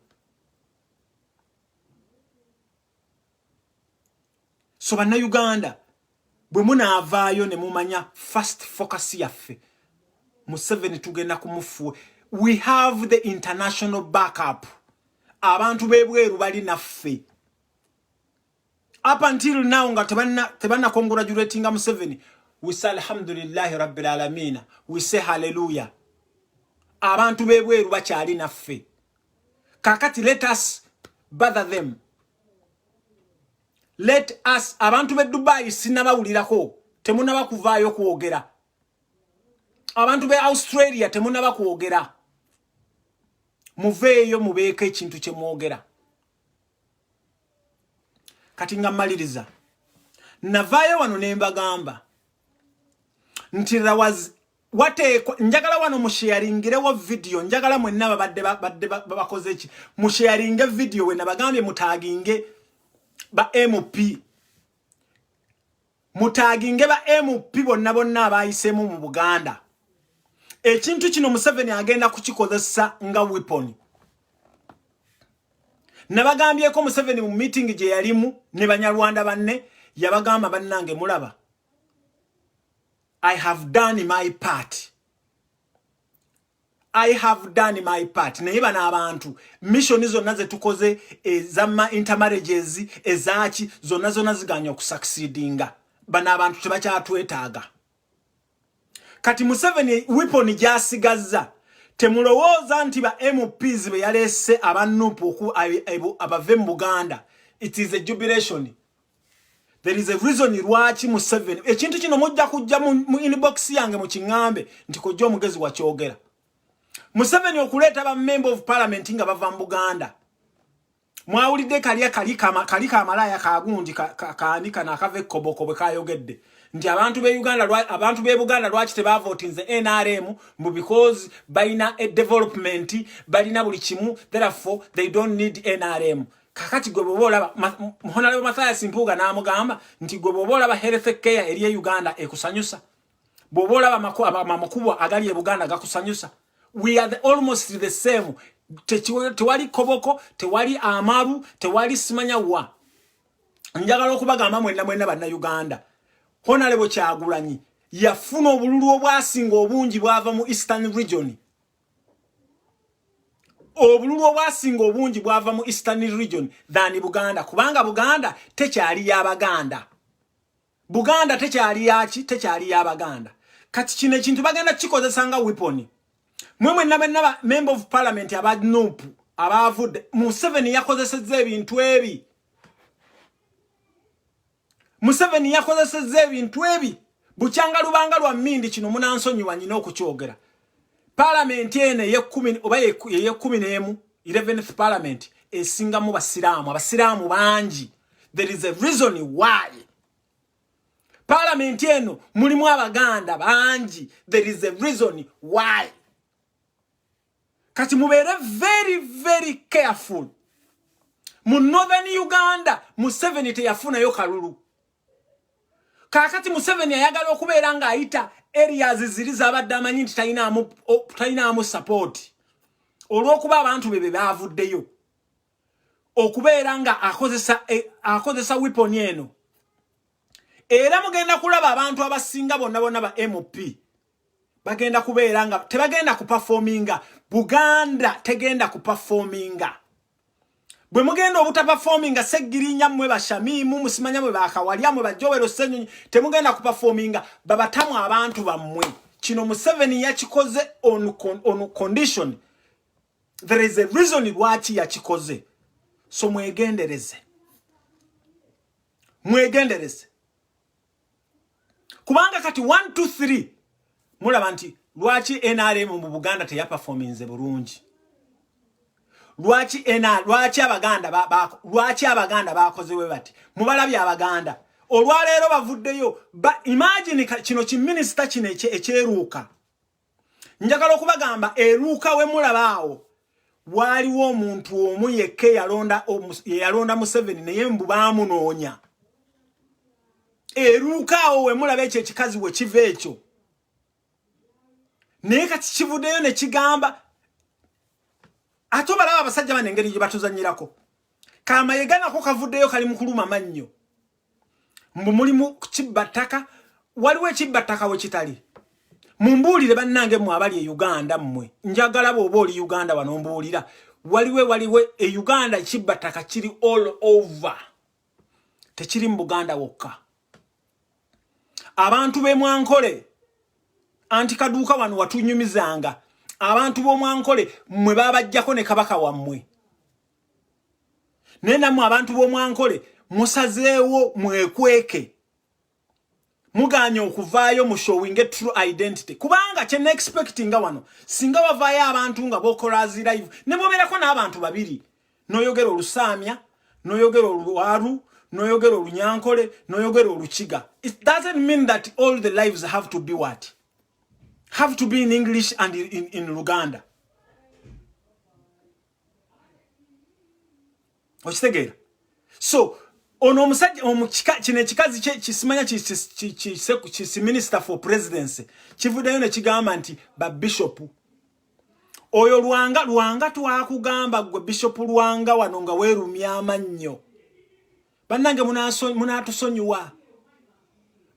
So Bannayuganda, bwe munaavaayo ne mumanya first focus yaffe, Museveni tugenda kumufuwe. We have the international backup. Abantu b'ebweru bali naffe. Up until now nga tebanna congratulatinga Museveni, we say alhamdulillahi rabbil alamina, we say hallelujah. Abantu b'ebweru bakyali naffe. Kakati let us bother them, let us. Abantu b'e Dubai sinnabawulirako, temunaba kuvaayo kwogera. Abantu b'e Australia temunaba kwogera. Muveeyo mubeeko ekintu kye mwogera. Kati nga mmaliriza, navaayo wano ne mbagamba nti there was wateekwa, njagala wano musharingirewo video. Njagala mwenna babadde babakoze ki, musharinge video. We nabagambye mutaginge ba MP, mutaginge ba MP bonna bonna abayiseemu mu Buganda. Ekintu kino Museveni agenda kukikozesa nga weapon. Nabagambyeko, Museveni mu meeting gye yalimu ne Banyarwanda banne yabagamba, "Bannange, mulaba, I have done my part. I have done my part, naye bano abantu mission zonna zetukoze ezama intermarriages ezaki zonna zonna ziganya okusucceedinga. Bano abantu tebakyatwetaaga. Kati Museveni weapon gy'asigazza, temulowooza nti ba MPs be yaleese aba NUP abave mu Buganda, it is a jubilation. There is a reason lwaki Museveni ekintu kino. Mujja kujja mu inbox yange mukiŋŋambe nti kojja omugezi wakyogera. Museveni okuleeta ba member of parliament nga bava mu Buganda, mwawulidde kalya kali kali kamalaaya kagundi kaani kano akava ekkoboko bwe kayogedde nti abantu be Uganda, abantu b'e Buganda lwaki tebavotinze NRM, mbu because balina a development, balina buli kimu, therefore they don't need NRM. Kakati gwe bwoba olaba Honorable Mathias Mpuuga n'amugamba nti gwe bwoba olaba health care eri e Uganda ekusanyusa, bw'oba olaba amakubo agali e Buganda gakusanyusa, we are almost the same. Tewali koboko, tewali amaru, tewali simanya wa. Njagala okubagamba mwenna mwenna Bannayuganda, Honorable Kyagulanyi yafuna obululu obwasinga obungi bwava mu Eastern Region. Obululu obwasinga obungi bwava mu Eastern Region than Buganda, kubanga Buganda tekyali y'Abaganda. Buganda tekyali yaki? Tekyali y'Abaganda. Kati kino ekintu bagenda kikozesa nga weapon. Mwe mwenna mwenna member of parliament aba NUP abavudde, Museveni yakozesezza ebintu ebi. Museveni yakozesezza ebintu ebi bukyanga lubanga lwa mmindi. Kino munansonyiwa, nyina okukyogera. Palamenti eno eyekumi oba eyekumi n'emu, 11th parliament, esingamu basiraamu, abasiraamu bangi. There is a reason why. Palamenti eno mulimu Abaganda bangi. There is a reason why. Kati mubeere very very careful. Mu Northern Uganda Museveni teyafunayo kalulu. Kaakati Museveni ayagala okubeera ng'ayita areas ziri z'abadde amanyi nti talinaamu support, olw'okuba abantu be be baavuddeyo, okubeera nga akozesa weapon eno. Era mugenda kulaba abantu abasinga bonna bonna ba MP bagenda kubeera nga tebagenda kuperforminga. Buganda tegenda kuperforminga. Bwe mugenda obutaperforminga, Seggirinya mmwe, Bashamimu musimanya mwe, Bakawalya mwe, Bajowero Ssenyonyi, temugenda kuperforminga, babatamu abantu bammwe. Kino Museveni yakikoze on condition. There is a reason lwaki yakikoze. So mwegendereze, mwegendereze, kubanga kati 1 2 3 mulaba nti lwaki NRM mu Buganda teyaperforminze bulungi. Lwaki Abaganda bakoze bwe bati? Mubalabye Abaganda olwaleero bavuddeyo. Imagine kino kiminisita kino ekyeruuka. Njagala okubagamba, eruuka we mulaba awo waaliwo omuntu omu yekka eyalonda Museveni, naye mbu baamunoonya. Eruuka awo we mulaba ekyo ekikazi we kiva ekyo, naye kati kivuddeyo ne kigamba. Ate obalaba abasajja bano engeri gye batuzanyirako. Kamayega nako kavuddeyo kali mu kuluma mannyo, mbu mulimu kibba ttaka. Waliwo ekibba ttaka we kitali? Mumbuulire bannange mmwe abali e Uganda. Mmwe njagala bw'oba oli Uganda wano mbuulira, waliwe e Uganda ekibba ttaka kiri all over, tekiri mu Buganda wokka. Abantu b'e Mwankole, anti kaduuka wano watunyumizanga, abantu b'Omwankole mmwe babajjako ne kabaka wammwe, naye nammwe abantu b'Omwankole musazeewo mwekweke, muganye okuvaayo mu showing a true identity. Kubanga kye expectinga wano, singa wavaayo abantu nga bokola zi live ne bobeerako n'abantu babiri, n'oyogera Olusaamya, n'oyogera Olwaru, n'oyogera Olunyankole, n'oyogera Olukiga, it doesn't mean that all the lives have to be what have to be in English and in Luganda. Okitegeera? So ono omusajja omukika kino ekikazi kisimanya kisi minister for presidency kivuddeyo ne kigamba nti babishopu oyo Lwanga, Lwanga twakugamba gwe Bishop Lwanga wano nga weerumya amannyo. Bannange munatusonyiwa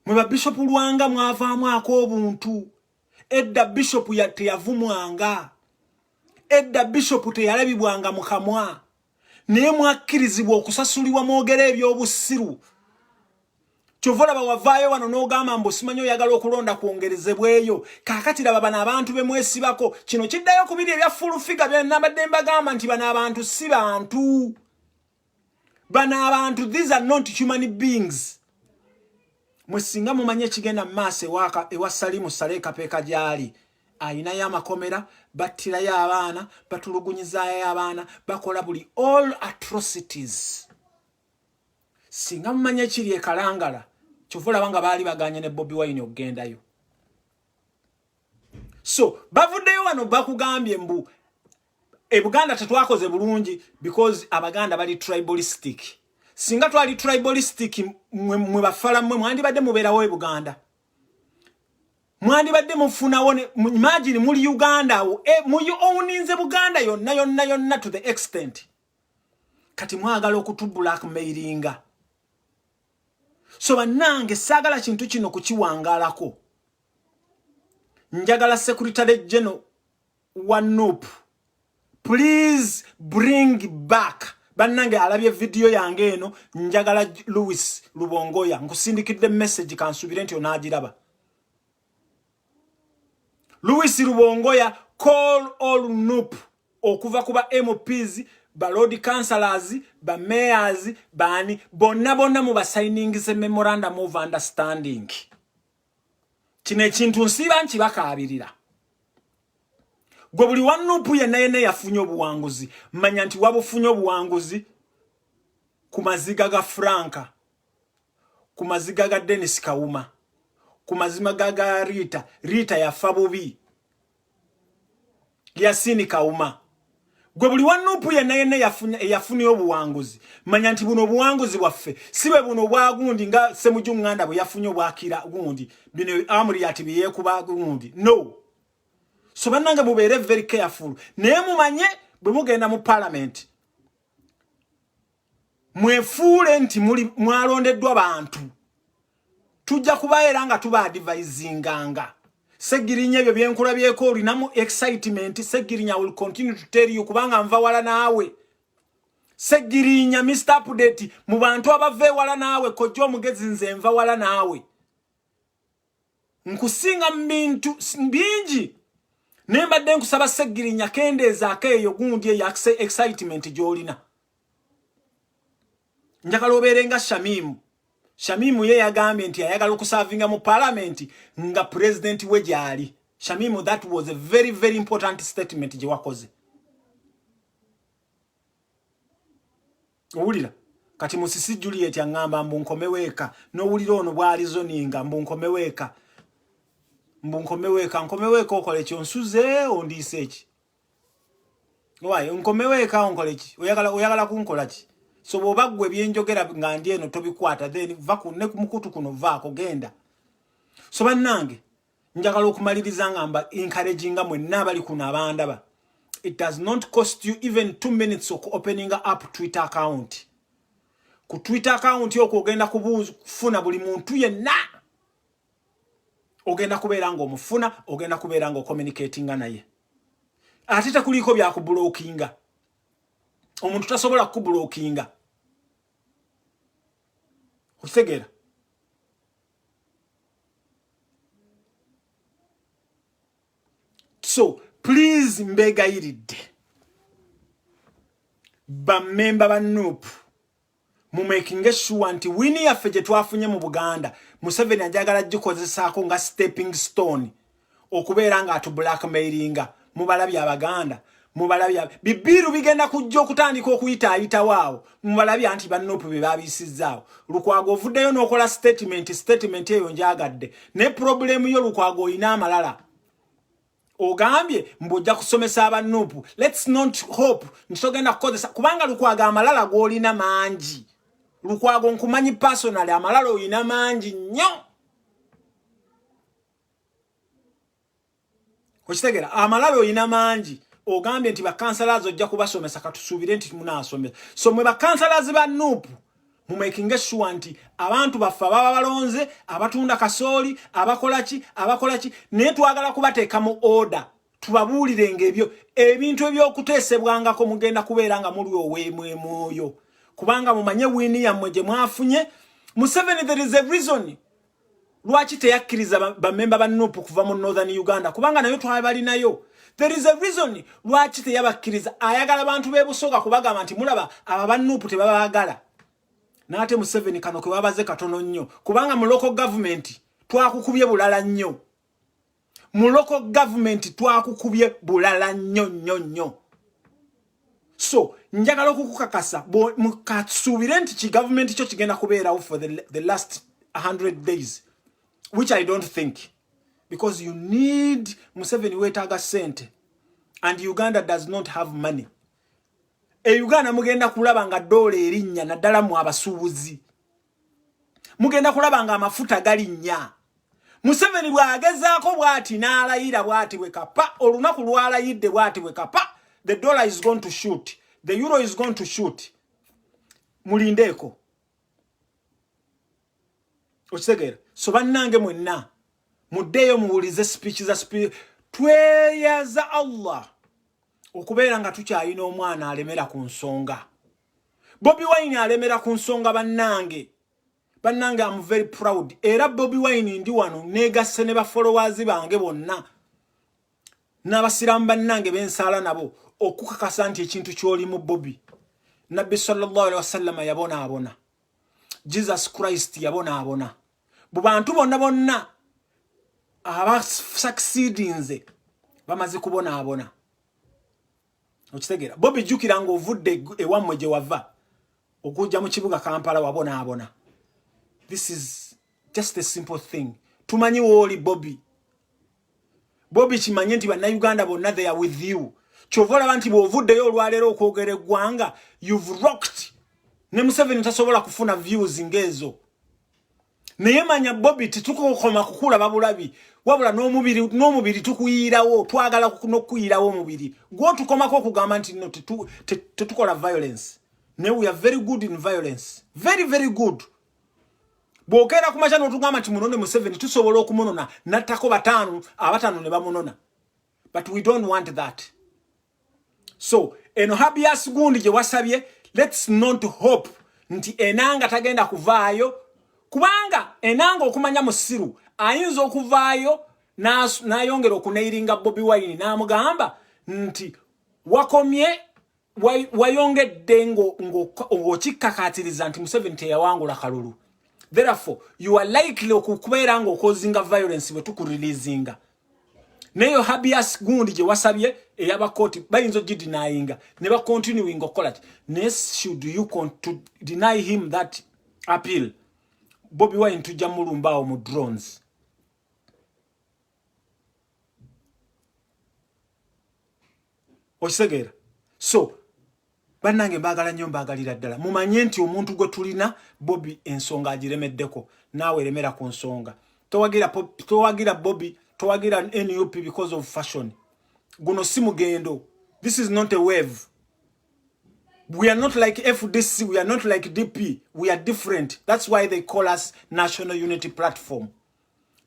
mwe babishopu Lwanga, mwavaamu ak'obuntu. Edda bishopu teyavumwanga. Edda bishop teyalabibwanga mu kamwa, naye mwakkirizibwa okusasulibwa mwogere ebyobusiru. Kyova olaba wavaayo wano n'ogamba mbu simanyi oyagala okulonda kwongerezebweyo. Kaakati laba bano abantu be mwesibako. Kino kiddayo ku biri ebya full figure bye nabadde mbagamba nti bano abantu si bantu. Bano abantu, these are not human beings. Mwe singa mumanye ekigenda mu maaso ewa Salimu Saleh Kapeeka gy'ali, ayinayo amakomera, battirayo abaana, batulugunyizaayo abaana, bakola buli all atrocities. Singa mumanye ekiri e Kalangala, kyova olaba nga baali baganye ne Bobi Wine okugendayo. So bavuddeyo wano bakugambye mbu e Buganda tetwakoze bulungi because Abaganda bali tribalistic. Singa twali tribalistic, mwe bafala mmwe mwandibadde mubeerawo e Buganda, mwandibadde mufunawo. Imagine muli Uganda awo, muyi owninze Buganda yonna yonna yonna to the extent kati mwagala okutublackmailinga. So bannange, saagala kintu kino kukiwangalako. Njagala Secretary General wa NUP, please bring back. Bannange, alabye vidiyo yange eno, njagala Louis Lubongoya, nkusindikidde message, kansubire nti onaagiraba. Louis Lubongoya, call all NUP okuva ku ba MPs, ba lord councillors, ba mayors, baani bonna bonna, mu basigningize memorandum of understanding. Kino ekintu nsiiba nkibakaabirira. Gwe buli wa NUP yenna yenna yafunye obuwanguzi, manya nti wabufunye obuwanguzi ku maziga ga Franka, ku maziga ga Denis Kawuma, ku mazima ga Rita. Rita yafa bubi, Yasini Kawuma. Gwe buli wa NUP yenna yenna eyafunye obuwanguzi, manya nti buno obuwanguzi bwaffe si bwe buno obwagundi nga Semuju Nganda bwe yafunye obwakira gundi, bino Amuriat byeyeekuba gundi. No. So bannange, mubeere very careful, naye mumanye bwe mugenda mu parliament, mwefuule nti muli mwalondeddwa bantu. Tujja kuba era nga tuba advisinganga. Segirinya, ebyo byenkulabyeko olinamu excitement. Segirinya will continue to tell you kubanga nva wala naawe. Segirinya, Mr Update, mu bantu abava ewala naawe, kojja omugezi, nze nva wala naawe, nkusinga mu bintu bingi, naye mbadde nkusaba Segirinya, kendeezaako eyo gundi eyo excitement gy'olina. Njagala obeere nga Shamimu. Shamimu ye yagambye nti ayagala okuservinga mu palamenti nga pulezidenti we gyali. Shamimu, that was a very very important statement gye wakoze. Owulira kati Musisi Juliet aŋŋamba mbu nkomewo eka, n'owulira ono bw'alizoninga mbu nkomewo eka, mbu nkomewo eka. Nkomewo eka okola ekyo? Nsuze ondiise eki? Wayi nkomewo eka onkole ki? Oyagala kunkola ki? So bw'oba ggwe byenjogera nga ndi eno tobikwata, then va ku ne ku mukutu kuno, vaako genda. So bannange, njagala okumaliriza nga mba encouraginga mwenna abali kuno abandaba. It does not cost you even 2 minutes oku opening up Twitter account. Ku Twitter account okwo ogenda kufuna buli muntu yenna, ogenda kubeera ng'omufuna, ogenda kubeera ng'ocommunicatinga naye, ate tekuliiko byakublockinga. Omuntu tasobola kukublockinga, okitegeera? So please, mbegayiridde, bammemba ba NUP, mumakinge sure nti win yaffe gye twafunye mu Buganda, Museveni ajagala gikozesaako nga stepping stone okubeera nga atu blackmailinga. Mubalabye Abaganda, mubalabye bibiru bigenda kujja okutandika okuyitaayitawo awo. Mubalabye nti ba NUP be babisizzaawo. Lukwago, ovuddeyo n'okola statement. Statement eyo njagadde, naye problem yo Lukwago, oyina amalala. Ogambye mbu ojja kusomesa aba NUP. Let's not hope nti togenda kukozesa, kubanga Lukwago amalala g'olina mangi. Lukwago, nkumanyi personally, amalala oyina mangi nnyo, okitegeera? Amalala oyina mangi. Ogambye nti bacouncillors ojja kubasomesa, katusuubire nti munaasomesa. So mwe bacouncillors ba NUP, mumakinge sure nti abantu baffe ababa balonze, abatunda kasooli, abakola ki, abakola ki, naye twagala kubateeka mu order. Tubabuulirenga ebyo ebintu ebyokuteesebwangako, mugenda kubeera nga muli ow'emwoyo, kubanga mumanye win yammwe gye mwafunye. Museveni, there is a reason lwaki teyakkiriza bamemba ba NUP kuva mu Northern Uganda, kubanga nayo twabalinayo. There is a reason lwaki teyabakkiriza. Ayagala bantu b'ebusoga kubagamba nti mulaba aba ba NUP tebabaagala. N'ate Museveni kano ke babaze katono nnyo, kubanga mu local government twakukubye bulala nnyo. Mu local government twakukubye bulala nnyo nnyo nnyo. So njagala okukukakasa, mukasuubire nti kigavumenti kyo kigenda kubeerawo for the last 100 days, which I don't think, because you need, Museveni weetaaga ssente and Uganda does not have money. E Uganda mugenda kulaba nga dola erinnya, naddala mu abasuubuzi. Mugenda kulaba nga amafuta galinnya. Museveni bw'agezaako bw'ati n'alayira bw'ati bwe kapa, olunaku lw'alayidde bw'ati bwe kapa, the dollar is going to shoot, the euro is going to shoot. Mulindeeko, okitegeera? So bannange mwenna muddeeyo muwulize speech za speech. Tweyaza Allah okubeera nga tukyalina omwana alemera ku nsonga. Bobi Wine alemera ku nsonga. Bannange, bannange, am very proud. Era Bobi Wine, ndi wano negasse ne bafollowers bange bonna n'abasiraamu bannange bensaala nabo okukakasa nti ekintu ky'olimu, Bobi, Nabbi sallallahu alaihi wasallama yabonaabona, Jesus Christ yabonaabona. Bu bantu bonna bonna abasucceedinze bamaze kubonaabona, okitegeera? Bobi, jjukira ng'ovudde ewammwe gye wava okujja mu kibuga Kampala, wabonaabona. This is just a simple thing. Tumanyi wooli, Bobi. Bobi, kimanye nti Bannayuganda bonna, they are with you. Kyova olaba nti bw'ovuddeyo olwaleero okwogera eggwanga, you've rocked. Ne Museveni tasobola kufuna views ng'ezo. Naye manya, Bobi, tetukokoma kukulaba bulabi, wabula n'omubiri tukuyiirawo. Twagala n'okukuyirawo omubiri gwotukomako okugamba nti no, tetukola violence. Naye we are very good in violence, very very good. Bw'okeera ku makya n'otugamba nti munone Museveni, tusobola okumunona nattako bataano, abataano ne bamunona, but we don't want that. So eno habeas gundi gye wasabye, let's not hope nti Enanga tagenda kuvaayo, kubanga Enanga okumanya musiru ayinza okuvaayo n'ayongera okunairinga Bobi Wine n'amugamba nti wakomye wayongedde ng'okikkakatiriza nti Museveni teyawangula kalulu. Therefore you are likely okubeera ng'ocausinga violence bwe tukureleasinga. Neyo habeas gundi gye wasabye eyabakooti bayinza ogidenyinga ne bacontinuing okukola ti. Naye should you to deny him that appeal, Bobi Wine tujja mulumbaawo mu drones. Okitegeera? So bannange, mbaagala nnyo, mbaagalira ddala. Mumanye nti omuntu gwe tulina, Bobi, ensonga agiremeddeko. Naawe eremera ku nsonga. Towagira Bobi, towagira NUP because of fashion. Guno si mugendo. This is not a wave. We are not like FDC, we are not like DP, we are different. That's why they call us National Unity Platform,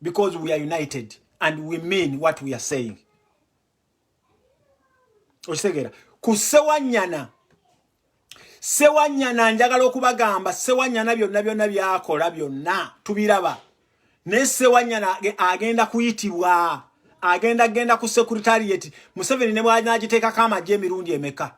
because we are united and we mean what we are saying. Okitegeera? Ku Sewanyana, Sewanyana, njagala okubagamba, Sewanyana byonna byonna byakola byonna tubiraba. Naye Sewanyana agenda kuyitibwa, agenda genda ku secretariat. Museveni ne bwanagiteekako amagye emirundi emeka,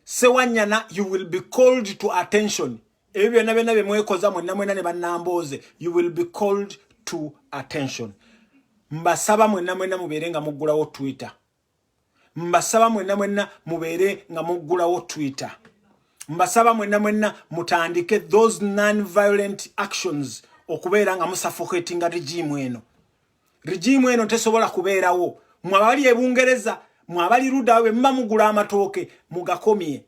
Sewanyana, you will be called to attention. Ebyo byonna byonna bye mwekoza mwenna mwenna ne bannambooze, you will be called to attention. Mbasaba mwenna mwenna mubeere nga muggulawo Twitter. Mbasaba mwenna mwenna mubeere nga muggulawo Twitter. Mbasaba mwenna mwenna mutandike those non-violent actions okubeera nga musuffocatinga regime eno. Regime eno tesobola kubeerawo. Mwe abali e Bungereza, mwe abali ludda, bwe muba mugula amatooke mugakomye.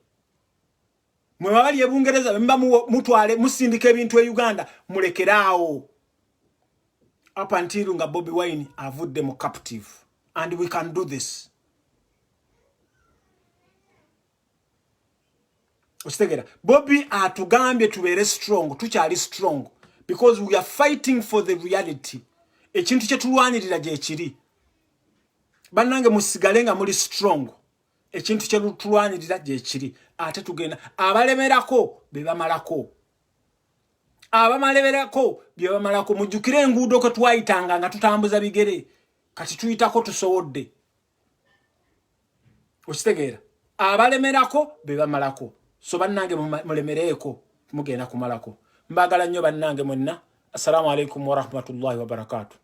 Mwe abali e Bungereza, bwe muba mutwale musindika ebintu e Uganda, mulekeraawo up until nga Bobi Wine avudde mu captive. And we can do this. Okitegeera? Bobi atugambye tubeere strong. Tukyali strong because we are fighting for the reality. Ekintu kye tulwanirira gye kiri. Bannange, musigale nga muli strong. Ekintu kye tulwanirira gyekiri, ate tugenda. Abalemerako be bamalako, abamalemerako bye bamalako. Mujjukire enguudo kwe twayitanga nga tutambuza bigere, kati tuyitako tusowodde. Okitegeera? Abalemerako be bamalako. So bannange, mulemereeko, mugenda kumalako. Mbagala nnyo bannange mwenna. Assalamu alaikum warahmatullahi wabarakatuh.